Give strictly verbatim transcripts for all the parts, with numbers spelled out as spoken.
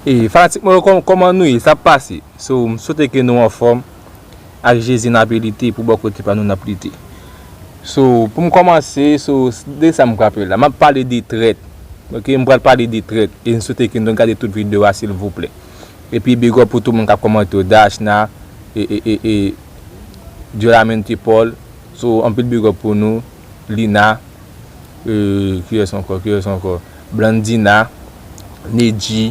E fanatik mwen yo, kòm- kòman nou ye? Sa ap pase? So, m swete ke nou anfòm. Ak Jezi n ap lite, pou bò kote pa nou n ap lite. So, pou m kòmanse, so, de sa m frape la. M ap pale de trèt. Ok, m pral pale de trèt. E m swete ke nou gade tout videyo a, silvouplè. Epi big up pou tout moun k ap kòmante yo, Dashna, e, e, e, e, Diolamente Paul. So, anpil big up pou nou, Lina, e, kiyès ankò, kiyès ankò? Blandina, Nedji,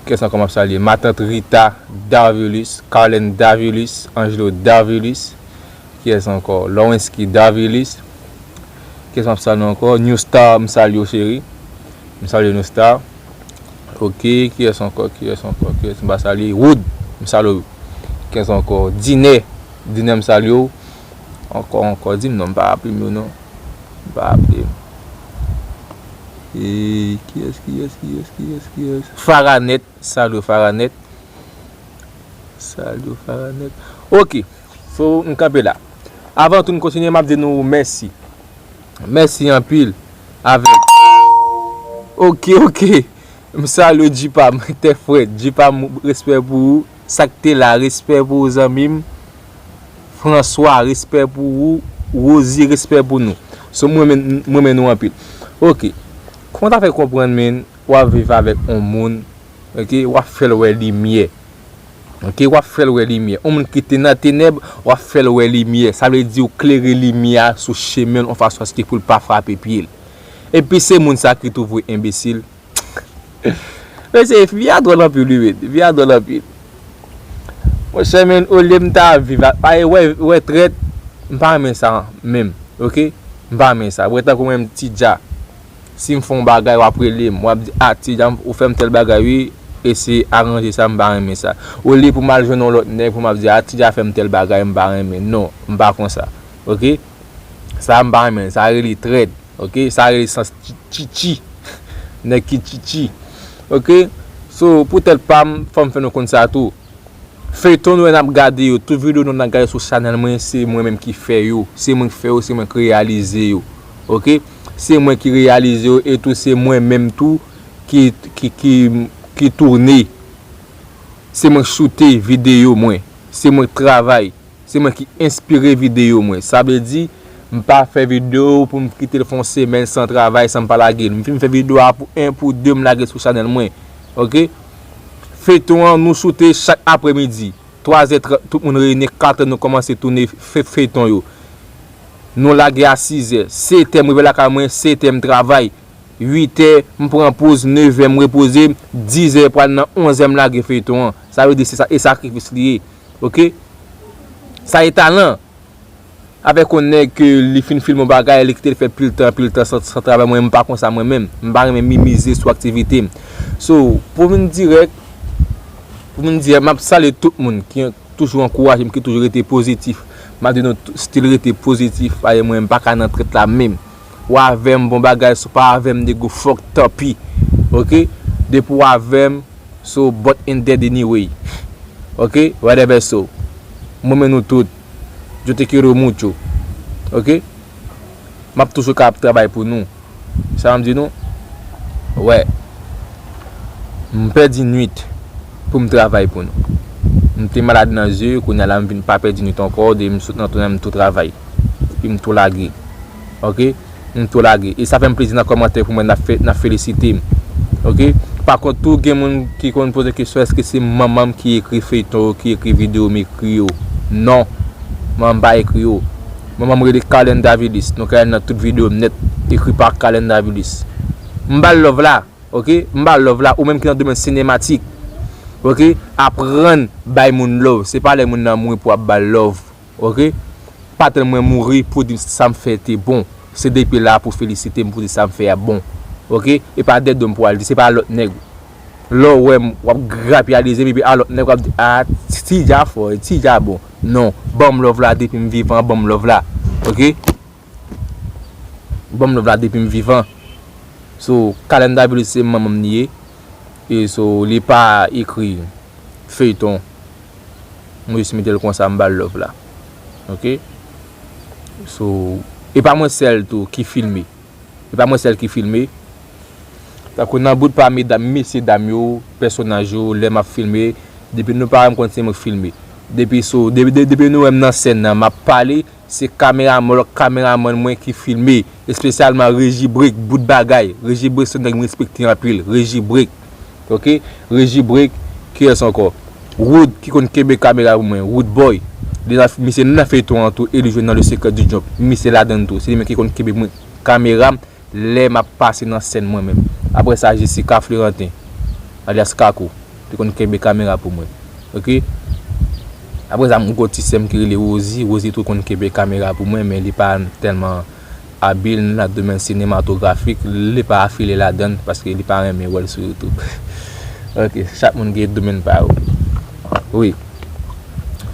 kiyès ankò m ap salye? Matant Rita Darvilus, Carlene Darvilus, Angelo Darvilus, kiyès ankò? Lawensky Darvilus, kiyès m ap salye ankò? New Star, m salye w, cheri. M salye New Star. Ok, kiyès ankò? Kiyès ankò? Kiyès m pa salye? Wood, m salye w. Kiyès ankò? Dine, Dine, m salye w. Ankò, ankò, di m non, m pa raple m yo non. M pa raple m. E, kiyès, kiyès, kiyès, kiyès, kiyès? Faranet, salye w, Faranet. Salye w, Faranet. Ok, so, m kanpe la. Avan tou n kontinye, m ap di nou mèsi. Mèsi anpil. Avèk. Ok, ok. M salye w, Dji pa m, tè frèt. Dji pa m, respè pou ou. Sa k te la, respè pou ou, zanmi m. François, respè pou ou. Rosie, respè pou nou. So, mwen renmen, mwen renmen nou anpil. Ok. Kòman ta fè konprann, men, w ap viv avèk yon moun, ok, w ap fè l wè limyè. Ok, w ap fè l wè limyè. Yon moun ki te nan tenèb, w ap fè l wè limyè. Sa vle di w klere limyè a sou chemen l yon fason aske pou l pa frape pye l. Epi se moun sa ki twouve w enbesil. Mesye, vi a dwòl anpil wi, men. Vi a dwòl anpil. Monchè, men, olye m ta viv a, pa wè, wè trèt, m pa renmen sa menm, ok? M pa renmen sa. Wè tankou mwen menm, Ti Dja. Si m fè yon bagay, w ap rele m, w ap di, "A, Ti Dja, ou fè m tèl bagay wi, eseye aranje sa, m pa renmen sa." Olye pou m al jwenn yon lòt nèg pou m ap di, "A, Ti Dja fè m tèl bagay, m pa renmen." Non, m pa konsa. Ok? Sa m pa renmen, sa rele trèt. Ok? Sa rele sans tchi- tchitchi. Nèg ki tchitchi. Ok? So, pou tèt pa m, fò m fè nou konn sa tou. Feyton nou wè n ap gade yo, tout videyo nou n ap gade sou chanèl mwen, se mwen menm ki fè yo. Se mwen ki fè yo, se mwen ki reyalize yo. Ok? Se mwen ki reyalize yo, e tou se mwen menm tou ki, ki, ki, ki tounen. Se mwen ki choute videyo mwen. Se mwen ki travay. Se mwen ki enspire videyo mwen. Sa vle di, m pa fè videyo pou m kite l fè yon semèn san travay, san m pa lage l. M fin fè videyo a pou en, pou de, m lage l sou chanèl mwen. Ok? Feyton an, nou choute chak aprèmidi. Twa zè trant, tout moun reyini, kat è, nou kòmanse tounen fe- feyton yo. Nou lage a sis è. Sèt è, m rive lakay mwen, sèt è, m travay. Uit è, m pran poz, nèf è, m repoze, diz è, pral nan onz è, m lage feyton an. Sa vle di, se sa, e sakrifis li ye. Ok? Sa e talan. Avèk yon nèg ke li fin filme yon bagay, li kite l fè pil tan, pil tan san, san travay, mwen, m pa konsa mwen menm. M pa renmen minimize sou aktivite m. So, pou vin dirèk, pou vin dirèk, m ap salye tout moun ki toujou ankouraje m, ki toujou rete pozitif. M ap di nou tou, still rete pozitif, paske mwen, m pa ka nan trèt la menm. Ou avè m, bon bagay, si w pa avè m, nego, fòk, tanpi. Ok? Depi w avè m, so, but in dead anyway. Ok? Whatever so. Mwen men nou tout. Yo te quiero mucho. Ok? M ap toujou ka ap travay pou nou. Sa m di nou? Wè. M pèdi nwit pou m travay pou nou. M te malad nan zye, kounye a la m vin pa pèdi nwit ankò, depi m sot nan tounen m tou travay. Epi m tou lage. Ok? M tou lage. E sa fè m plezi nan kòmantè pou mwen n ap fe- n ap felisite m. Ok? Pa kont tou, gen moun ki konn poze kesyon, èske se manman m ki ekri feyton yo, ki ekri videyo m ekri yo? Non. Manman m pa ekri yo. Manman m rele Carlene Davidis. Nou ka wè l nan tout videyo m nèt. Ekri pa Carlene Davidis. M ba l love la. Ok? M ba l love la. Ou menm ki nan domèn sinematik. Ok? Aprann bay moun love. Se pa lè moun nan mouri pou w ap ba l love. Ok? Pa tann mwen mouri pou di m sa m fè te bon. Se depi la pou felisite m pou di sa m fè a bon. Ok? E pa dèyè do m pou al di, se pa lòt nèg. Lè w wè m, w ap grapyalize m, epi a lòt nèg w ap di, "A, Ti Dja fò, Ti Dja bon." Non, ban m love la depi m vivan, ban m love la. Ok? Ban m love la depi m vivan. So, Carlene Davidis se manman m li ye. E so, li pa ekri feyton. Mwen jis mete l konsa, m ba l love la. Ok? So, e pa mwen sèl tou ki filme. E pa mwen sèl ki filme. Tankou nan bout pa medam, mesye dam yo, pèsonaj yo, lè m ap filme, depi nou pa wè m konn se mwen k filme. Depi sou, depi, depi, depi nou wè m nan sèn nan, m ap pale, se kamera, mwen, kameramann mwen ki filme, espesyalman Reji Break, bout bagay. Reji Break se yon nèg m respekte anpil, Reji Break. Ok? Reji Break, kiyès ankò? Wood, ki konn kenbe kamera pou mwen, Wood Boy. Li nan, misye nan feyton an tou, e li jwe nan Le Secret du Job. Misye ladann tou, se li menm ki konn kenbe mwen, kamera m, lè m ap pase nan sèn mwen menm. Apre sa, Jessica Florentin, alyas Kakou, li konn kenbe kamera pou mwen. Ok? Apre sa, m gon ti sè m ki rele Rosie. Rosie tou konn kenbe kamera pou mwen, men li pa tèlman abil nan domèn sinematografik. Li pa afile ladann paske li pa renmen wè l sou YouTube. Ok, chak moun gen domèn pa yo. Wi.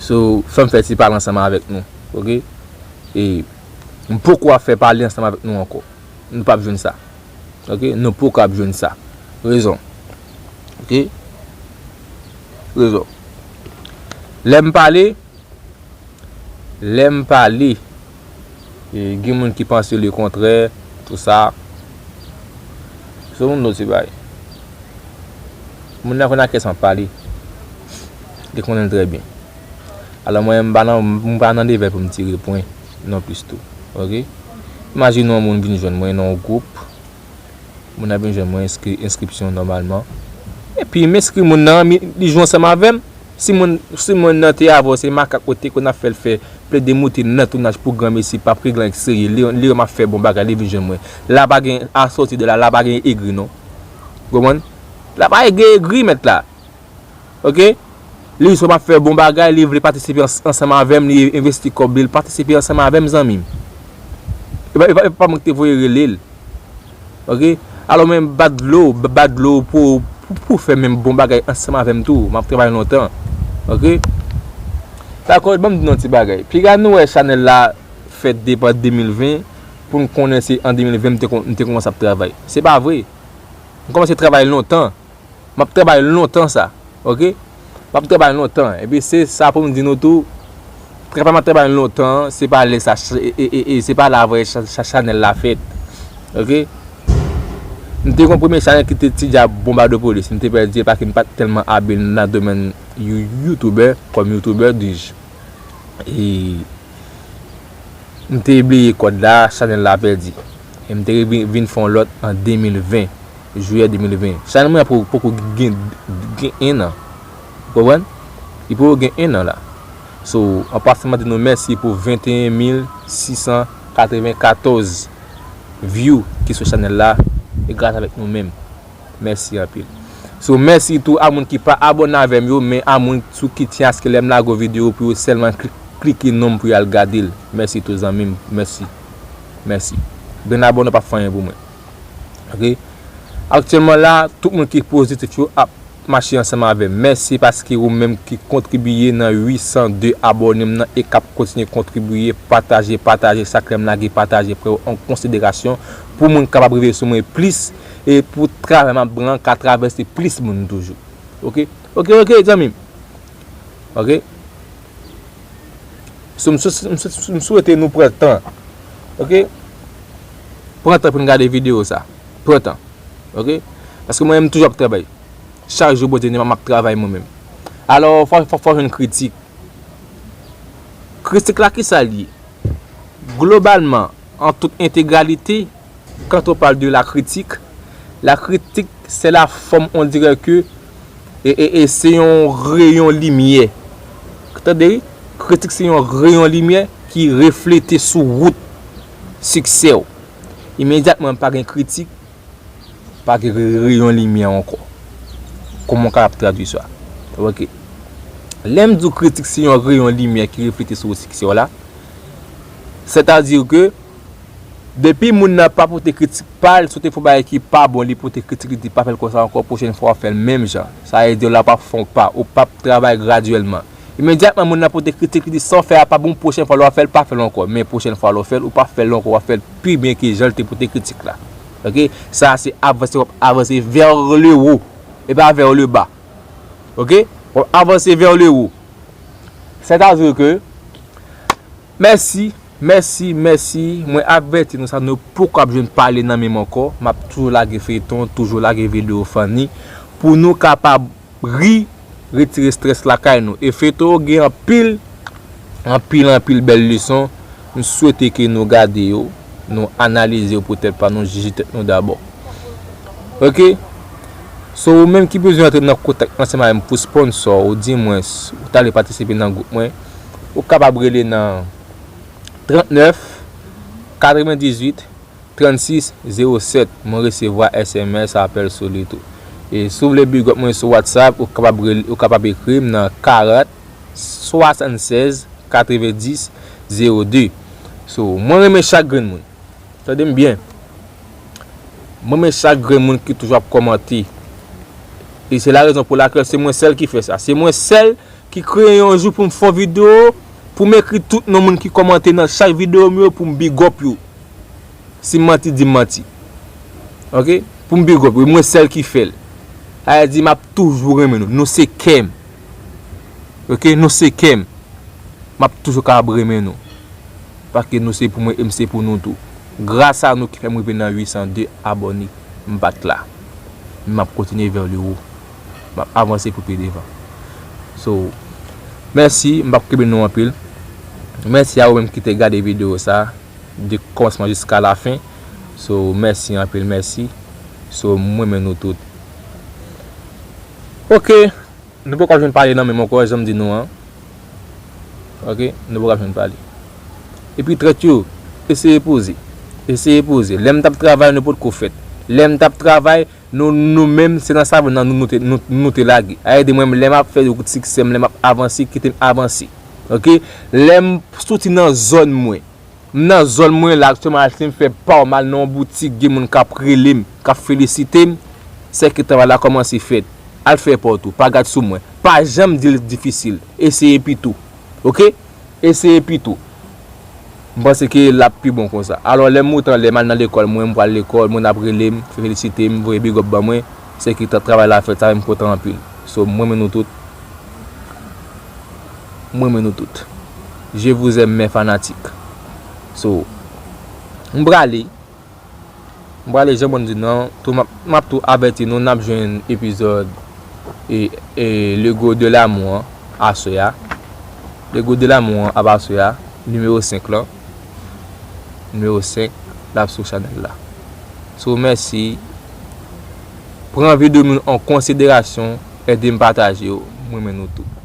So, fè m fè ti pale ansanm avèk nou. Ok? E m poko ap fè pale ansanm avèk nou ankò. Nou p ap jwenn sa. Ok? Nou poko ap jwenn sa. Rezon. Ok? Rezon. Lè m pale, lè m pale, e, gen moun ki panse le kontrè, tou sa. Se yon lòt ti bagay. Moun nan konn a kè san pale. Li konnen l trè byen. Alò, mwen, m pa nan, m pa nan devè pou m tire pwen non plis tou. Ok? Imajine yon moun vin jwenn mwen nan yon gwoup. Moun nan vin jwenn mwen, enskri, enskripsyon nòmalman. Epi, m enskri moun nan, mi, li jwe ansanm avè m. Si moun, si moun nan te avè w, se makak ou te konn ap fè l fè plede moute nan tounaj pou granmesi, p ap regle anyen k serye. Li, li wè m ap fè bon bagay, li vin jwenn mwen. La pa gen, à sortir de là, la pa gen egri non. Ou konprann? La pa gen egri, mèt la. Ok? Li jis wè m ap fè bon bagay, li vle patisipe ans, ansanm avè m, li envesti kòb li, li patisipe ansanm avè m, zanmi m. E pa, e pa, e pa mwen ki te voye rele l. Ok? Alò, men bat dlo, bat dlo pou, pou, pou fè menm bon bagay ansanm avè m tou. M ap travay lontan. Ok? Dakò, ban m di nou yon ti bagay. Piga nou wè chanèl la fèt depi an de mil ven, pou n konnen se an de mil ven m te kon, m te kòmanse ap travay. Se pa vre. M kòmanse travay lontan. M ap travay lontan sa. Ok? M ap travay lontan. Epi se sa pou m di nou tou, travay m ap travay lontan, se pa lè sa, e, e, e, e, se pa la vrè cha, cha, chanèl la fèt. Ok? M te gon premye chanèl ki te Ti Djab Bonbadopolis. M te pèdi l paske m pa t tèlman abil nan domèn you, youtubè, kòm youtubè, dis. E m te bliye kòd la, chanèl la pèdi. E m te vin, vin fè yon lòt an de mil ven, jiyè de mil ven. Chanèl mwen an po, poko gen, gen en an. Ou konprann? Li poko gen en an la. So, an pasan, m ap di nou mèsi pou venteyen mil sis san katrevenkatòz view ki sou chanèl la, e gras avèk nou menm. Mèsi anpil. So, mèsi tou a moun ki pa abòne avè m yo, men a moun sou ki tyen aske lè m lage yon videyo pou yo sèlman kli, klike non m pou y al gade l. Mèsi tou, zanmi m. Mèsi. Mèsi. Byen abòne, w p ap fè anyen pou mwen. Ok? Aktyèlman la, tout moun ki pozitif yo ap mache ansanm avè m. Mèsi paske ou menm ki kontribiye nan uit san de abòne m nan e k ap kontinye kontribiye, pataje, pataje, sak lè m lage, pataje, pran yo an konsiderasyon pou moun kapab rive sou mwen plis e pou travay m ap pran ka travèse plis moun toujou. Ok? Ok, ok, zanmi m. Ok? So, m sou, m sou, m swete nou pran tan. Ok? Pran tan pou n gade videyo sa. Pran tan. Ok? Paske mwen menm, m toujou ap travay. Chak jou Bondye di m ap travay mwen menm. Alò, fò, fò, fò jwenn kritik. Kritik la, kisa l ye? Globalman, en toute intégralité, quand on parle de la critique, la critique, c'est la forme, on dirait que, e, e, e se yon reyon limyè. Tande, wi? Kritik se yon reyon limyè ki reflete sou wout siksè w. Imedyatman, pa gen kritik, pa gen re, reyon limyè ankò. Kòman w kapab tradui sa? Ok. Lè m di w kritik se yon reyon limyè ki reflete sou siksè w la, sètadi ke depi moun nan pa pote kritik pa l, si w te fè yon bagay ki pa bon, li pote kritik, li di pa fè l konsa ankò, pwochèn fwa w ap fè l menm jan. Sa vle di la w p ap fè yon pa, ou p ap travay gradyèlman. Imedyatman, moun nan pote kritik, li di sa w fè a pa bon, pwochèn fwa lè w ap fè l, pa fè l ankò. Men pwochèn fwa lè w fè l, ou p ap fè l ankò, w ap fè l pi byen ke jan l te pote kritik la. Ok? Sa a se avanse, w ap avanse vers le haut, e pa vers le bas. Ok? W ap avanse vers le haut. Sètadi ke, mèsi. Mèsi, mèsi. Mwen avèti nou sa, nou poko ap jwenn pale nan men m ankò. M ap toujou lage feyton, toujou lage videyo funny pou nou kapab ri, retire strès lakay nou. E feyton yo gen anpil, anpil, anpil bèl leson. M swete ke nou gade yo, nou analize yo pou tèt pa nou, jije tèt nou dabò. Oke? So, ou menm ki bezwen antre nan kontak ansanm avè m pou sponsò, ou di mwen, ou ta vle patisipe nan gwoup mwen, ou kapab rele nan trannèf, katrevendizuit, trannsis, zewo sèt. Mwen resevwa S M S, apèl sou li tou. E si w vle big up mwen sou WhatsApp, ou kapab rele, ou kapab ekri m nan karant, swasannsèz, katrevendis, zewo de. So, mwen renmen chak grenn moun. Tande m byen. Mwen renmen chak grenn moun ki toujou ap kòmante. E se la rezon pou lakèl se mwen sèl ki fè sa. Se mwen sèl ki kreye yon jou pou m fè yon videyo, pou m ekri tout non moun ki kòmante nan chak videyo m yo pou m big up yo. Si m manti, di m manti. Oke? Pou m big up yo, mwen sèl ki fè l. Sa vle di m ap toujou renmen nou. Nou se kè m. Oke? Nou se kè m. M ap toujou kapab renmen nou. Paske nou se pou mwen e m se pou nou tou. Gras a nou ki fè m rive nan uitsan de abòne, m pa t la. Men m ap kontinye vers le haut. M ap avanse pou pi devan. So, mèsi, m p ap kenbe nou anpil. Mèsi a ou menm ki te gade videyo sa, de kòmansman jiska lafen. So, mèsi anpil, mèsi. So, mwen renmen nou tout. Oke. Nou poko ap jwenn pale nan men m ankò, jan m di nou an. Oke? Nou poko ap jwenn pale. Epi trèt yo, eseye poze. Eseye poze. Lè m t ap travay, nou potko fèt. Lè m t ap travay, nou, nou menm, se nan savann nan nou, nou te, nou, nou te lage. A ede mwen, lè m ap fè wout siksè m, lè m ap avanse, kite m avanse. Oke? Lè m soti nan zòn mwen, M nan zòn mwen la aktyèlman, al si m fè pa w mal nan yon boutik, gen moun k ap rele m, k ap felisite m, sèke travay la kòmanse fèt. Al fè pa w tou, pa gad sou mwen. Pa janm di l difisil. Eseye pito. Oke? Eseye pito. M panse ke l ap pi bon konsa. Alò, lè m moute anlè, m al nan lekòl mwen, m pral lekòl, moun ap rele m, felisite m, voye big up ban mwen, sèke tra-, travay la fèt, sa fè m kontan anpil. So, m renmen nou tout. M renmen nou tout. Je vous aime, mes fanatiques. So, m prale. M prale, jan mwen di nou an, tou m ap, m ap tou avèti nou, n ap jwenn epizòd e, e Le Goût de l'amour an aswè a. Le Goût de l'amour an ap aswè a, nimewo senk lan. Nimewo senk, l ap sou chanèl la. So, mèsi. Pran videyo m yo an konsiderasyon, ede m pataje yo. M renmen nou tou.